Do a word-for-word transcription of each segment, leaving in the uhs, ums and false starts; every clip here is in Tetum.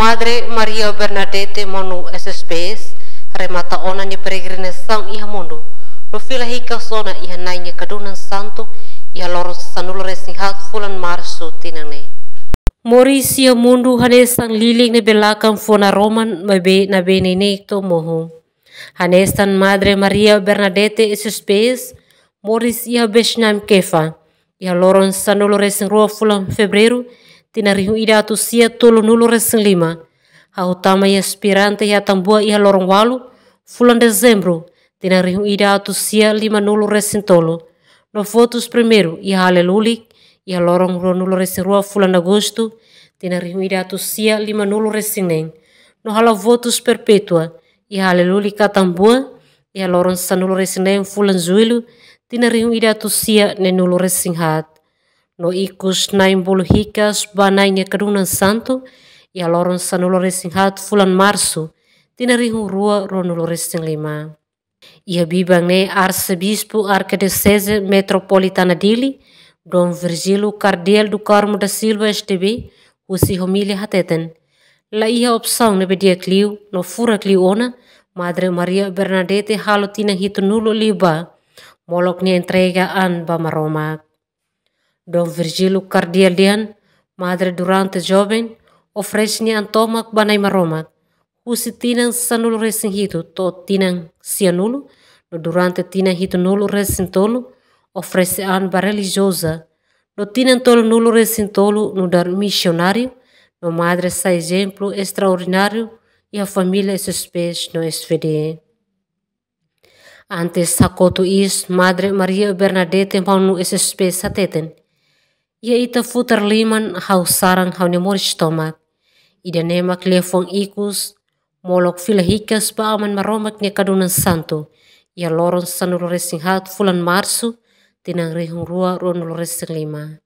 Madre Maria Bernadette Monu S S P S remata ona nia peregrinasaun iha mundu, no fila hikas ona iha Na'i nia kadunan santu iha loron sanulu-resin-haat fulan Marsu tinan ne'e. Moris iha mundu hanesan lilik ne'ebé lakan fó naroman, maibé ne'ebé neineik to'o mohu. Hanesan Madre Maria Bernadette S S P S, moris iha Bethlehem Kefa, iha loron sanulu-resin-rua fulan Fevereiru, tinan rihun ida atus sia tolunulu-resin-lima. Hahú tama iha aspirante iha Atambua iha loron ualu fulan Dezembru, tinan rihun ida atus sia limanulu-resin-tolu. No votus primeiru iha Halelulik iha loron ruanulu-resin-rua fulan Agostu, tinan rihun ida atus sia limanulu-resin-neen. No halo votus perpétua iha Halelulik Atambua iha loron sanulu-resin-neen fulan Jullu, tinan rihun ida atus sia neenulu-resin-haat. No ikus na'in-bolu hikas ba Na'i nia kadunan santu iha loron sanulu-resin-haat fulan Marsu, tinan rihun rua ruanulu-resin-lima. Iha biban ne'e Arsebispu Arkidioseze Metropolitana Dili, Dom Virgílio Cardeal do Carmo da Silva S D B, husi omilia hateten: La iha opsaun ne'ebé di'ak liu no furak liu ona Madre Maria Bernadette halo tinan hitunulu liubá, molok nia entrega an ba Maromak. Dom Virgílio Cardeal dehan, Madre durante joven oferese nia an tomak ba Na'i Maromak, husi tinan sanulu-resin-hitu to'o tinan sianulu, no durante tinan hitunulu-resin-tolu oferese an ba relijioza, no tinan tolunulu-resin-tolu nu'udar misionáriu, no madre sai ezemplu estraordináriu iha família S S P S no S V D. Antes hakotu iis, Madre Maria Bernadette Monu S S P S hateten: Iha ita futar liman ha'u saran ha'u-nia moris tomak. Ida-ne'e mak liafuan ikus, molok fila hikas ba Aman Maromak nia kadunan santu iha loron sanulu-resin-haat fulan Marsu, tinan rihun rua ruanulu-resin-lima.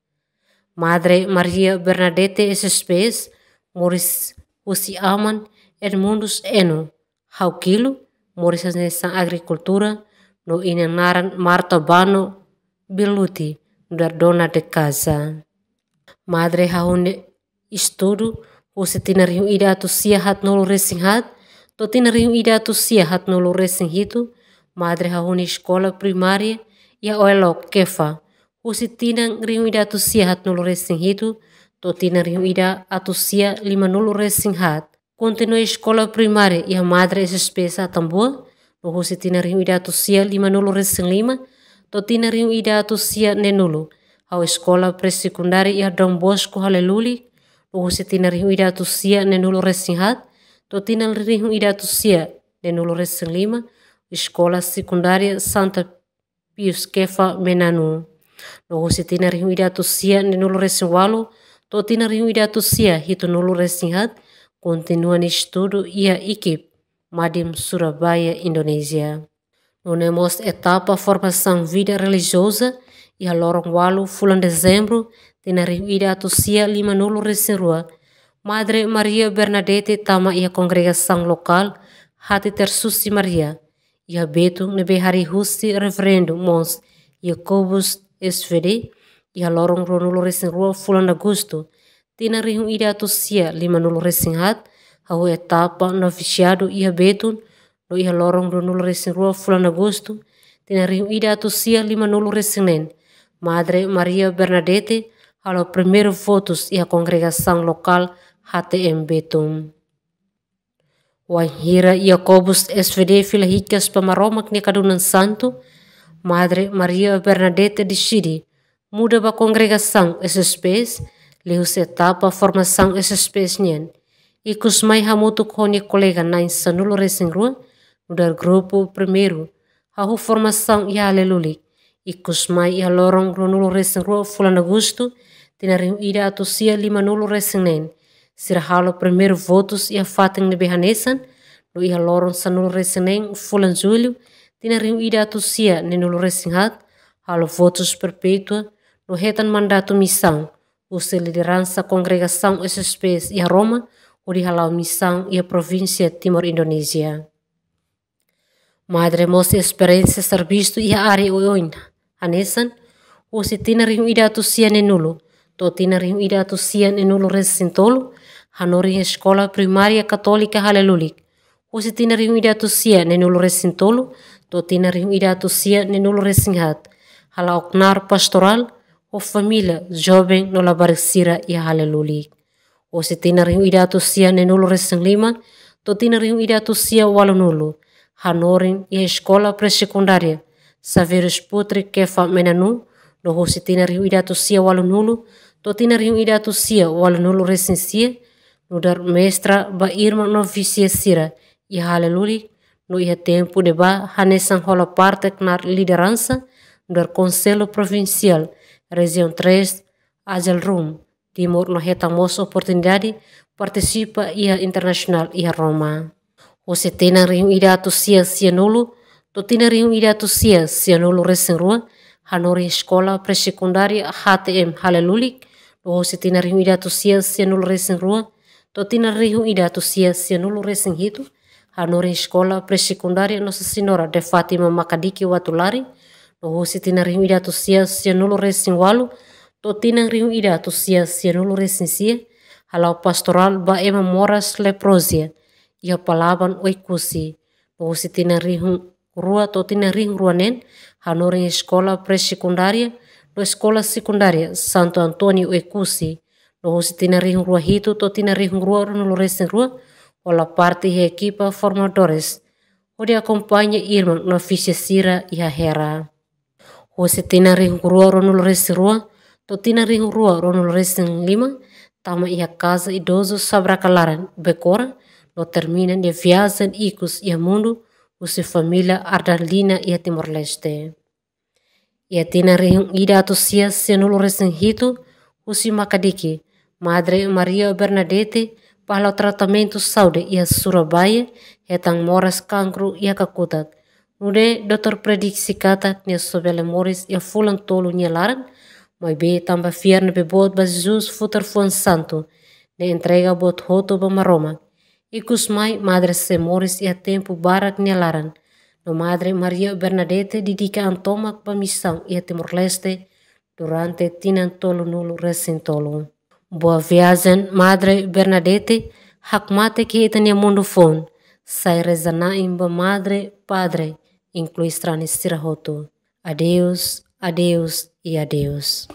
Madre Maria Bernadette S S P S moris husi Aman Edmundus Eno, Haukilu, moris hanesan agrikultór, no inan naran Marta Bano Beluti, nu'udar dona de casa. Madre hahú nia estudu husi tinan rihun ida atus sia haatnulu-resin-haat to'o tinan rihun ida atus sia haatnulu-resin-hitu. Madre hahú nia eskola primária iha Oelok Kefa, husi tinan rihun ida atus sia haatnulu-resin-hitu to'o tinan rihun ida atus sia limanulu-resin-haat. Kontinua eskola primária iha Madre S S P S Atambua, no husi tinan rihun ida atus sia limanulu-resin-lima to'o tinan rihun ida atus sia neenulu, halo eskola pré-sekundária iha Dom Bosco Halelulik, no husi tinan rihun ida atus sia neenulu-resin-haat to'o tinan rihun ida atus sia neenulu-resin-lima, eskola sekundária Santa Pius Kefa Menanu. No husi tinan rihun ida atus sia neenulu-resin-ualu to'o tinan rihun ida atus sia hitunulu-resin-haat, kontinua nia estudu iha IKIP, Madin, Surabaya, Indonézia. Nune'e mós etapa formasaun vida relijioza, iha loron ualu fulan Dezembru, tinan rihun ida atus sia limanulu-resin-rua, Madre Maria Bernadette tama iha kongregasaun lokál Hati Tersusi Maria iha Betun, ne'ebé harii husi Reverendu Mons Jacobus S V D, iha loron ruanulu-resin-rua fulan Agostu, tinan rihun ida atus sia limanulu-resin-haat, hahú etapa novisiadu iha Betun, no iha loron ruanulu-resin-rua fulan Agostu, tinan rihun ida atus sia limanulu-resin-neen, Madre Maria Bernadette halo primeiru votus iha kongregasaun lokál H T M Betun. Wainhira Jacobus S V D fila hikas ba Maromak nia kadunan santu, Madre Maria Bernadette deside muda ba kongregasaun S S P S, liuhusi etapa formasaun S S P S nian. Ikusmai hamutuk ho nia kolega na'in sanulu-resin-rua, nu'udar grupu primeiru, hahú formasaun iha Halelulik. Ikusmai iha loron ruanulu-resin-rua fulan Agostu, tinan rihun ida atus sia limanulu-resin-neen, sira halo primeiru votus iha fatin ne'ebé hanesan, no iha loron sanulu-resin-neen fulan Jullu, tinan rihun ida atus sia neenulu-resin-haat, halo votus perpétua, no hetan mandatu misaun husi lideransa kongregasaun S S P S iha Roma, hodi hala'o misaun iha provínsia Timor, Indonézia. Madre mós esperiénsia servisu iha área oioin hanesan, husi tinan rihun ida atus sia neenulu to'o tinan rihun ida atus sia neenulu-resin-tolu, hanorin iha Eskola Primária Katólika Halelulik, husi tinan rihun ida atus sia neenulu resin tolu to'o tinan rihun ida atus sia neenulu resin haat, hala'o knaar pastorál ho família, joven no labarik sira iha Halelulik. Husi tinan rihun ida atus sia neenulu resin lima to'o tinan rihun ida atus sia ualunulu, hanorin iha Eskola Pré-Sekundária Xaverius Putri Kefa Menanu, no husi tinan rihun ida atus sia ualunulu to'o tinan rihun ida atus sia ualunulu resin sia, nu'udar mestra ba irmaun novísia sira iha Halelulik, no iha tempu ne'ebá hanesan hola parte knaar lideransa nu'udar Konsellu Provinsiál Rejiaun três, Agile Room, Timor, no hetan mós oportunidade partisipa iha internasionál iha Roma. Husi tinan rihun ida atus sia sianulu to'o tinan rihun ida atus sia sianulu resin rua, hanorin Eskola Pré-Sekundária H T M Halelulik, no husi tinan rihun ida atus sia sianulu resin rua to'o tinan rihun ida atus sia sianulu resin hitu, hanorin Eskola Pré-Sekundária Nossa Senhora de Fátima Makadiki Uatulari, no husi tinan rihun ida atus sia sianulu resin ualu to'o tinan rihun ida atus sia sianulu resin sia, hala'o pastorál ba ema moras leprozia iha Palaban, Oekusi, no husi tinan rihun rua to'o tinan rihun rua neen, hanorin Eskola Pré-Sekundária no Eskola Sekundária Santo António Oekusi, no husi tinan rihun rua hitu to'o tinan rihun rua ruanulu resin rua, hola parte iha ekipa formadores hodi akompaña irmaun novísia sira iha Hera. Husi tinan rihun rua ruanulu resin rua to'o tinan rihun rua ruanulu resin lima, tama iha Kaza Idozu Sabraka Laran, Bekora, no termina nia viajen ikus iha mundu husi família Ardalina iha Timor-Leste. Iha tinan rihun ida atus sia sianulu resin hitu, husi Makadiki, Madre Maria Bernadette bá halo tratamentu saúde iha Surabaya, hetan moras kankru iha kakutak. Nune'e, doutór prediksi katak nia só bele moris iha fulan tolu nia laran, maibé tanba fiar ne'ebé boot ba Jesus Futar Fuan Santu, nia entrega buat hotu ba Maromak. Ikus mai, Madre sei moris iha tempu barak nia laran. No Madre Maria Bernadette dedika an tomak ba misaun iha Timor-Leste durante tinan tolunulu resin tolu. Boa viajen, Madre Bernadette, hakmatek iha ita-nia mundu foun. Sai reza-na'in ba madre, padre, inklui sarani sira hotu. Adeus, adeus i adeus.